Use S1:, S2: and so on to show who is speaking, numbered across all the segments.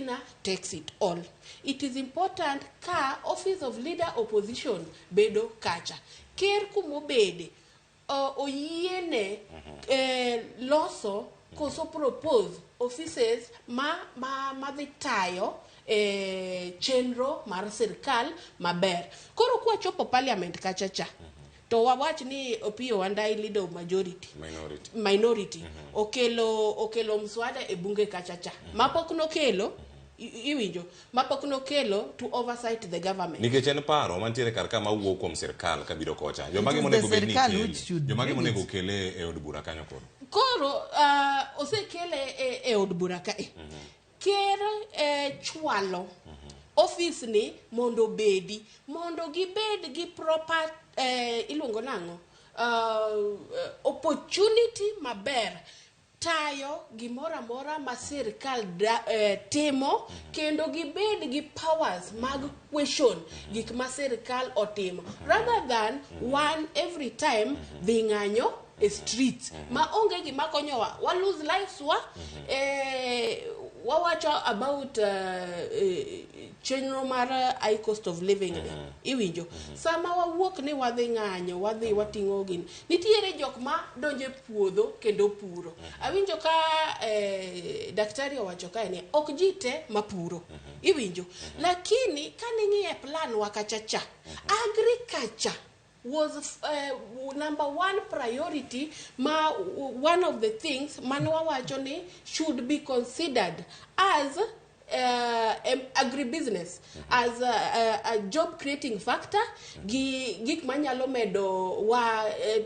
S1: Winner takes it all. It is important ka office of leader opposition bedo kacha. Ker kumobede oyiene loso koso propose offices ma dhi tayo chenro mar sirkal maber. Koro kwachopo parliament kacha cha, to wawach ni Opiyo Wandayi, leader of majority,
S2: minority,
S1: minority, okelo mswada e bunge kacha cha mapok nokelo, iwinjo, mapok nokelo to oversight the government.
S2: Nikech en paro mantiere kar ka mawuok kuom sirkal kabiro kocha, jomage monego bed ni kele, jomage monego kele e od bura kanyo koro?
S1: Koro osekele e od bura kae. Ker chwalo office ni mondo obedi, mondo gibed gi proper, iluongo nang'o, opportunity maber tayo gimoro amora ma sirkal timo, kendo gibed gi powers mag question gik ma sirkal otimo, rather than one every time dhi ng'anyo e street ma onge gima konyowa, wa lose lives wa. Wawacho about chenro mar high cost of living ni, iwinjo, sama wawuok ni wadhi ng'anyo, wadhi wating'o gini, nitiere jok ma donjo e puodho kendo puro. Awinjo ka daktari owacho kae ni ok ji te mapuro, iwinjo, lakini kaning'iye plan wa kacha cha, agriculture was number one priority, ma one of the things mane wawacho ni should be considered as agribusiness as a job creating factor, gi gik manyalo medo wa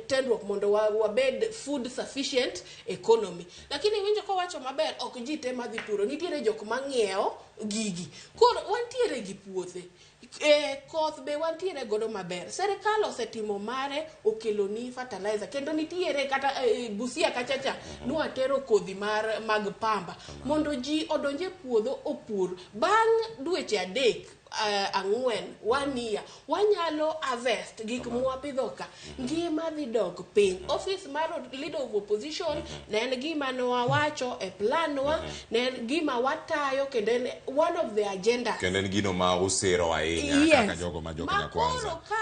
S1: tenruok mondo wabed food sufficient economy. Lakini winjo kowacho maber, ok ji te madhi puro, nitiere jok mang'iewo gigi. Koro wantiere gi puothe, koth be wantiere godo maber. Serikal osetimo mare, okeloni fertilizer, kendo nitiere kata Busia kachacha nwatero kodhi mar mag pamba mondo ji odonj e puodho opur. Bang' dweche 3, 4, one year, wanyalo harvest gik mwapidho ka, ngima dhi dok piny. Office mar leader of opposition ne en gima nwawacho e plan wa, ne en gima watayo, kendo en one of the agendas.
S2: Kendo en gino ma usiro ahinya kaka jogo ma jo
S1: Ma
S2: Kenya Kwanza.
S1: Koro ka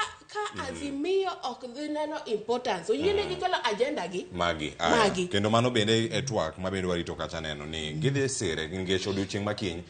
S1: Azimio ok dhi neno importance, oyienegi kelo agenda gi
S2: magi. Aya.
S1: Magi.
S2: Kendo mano bende e twak ma bende warito kacha neno ni gidhi sire nikech odiochieng' ma kiny.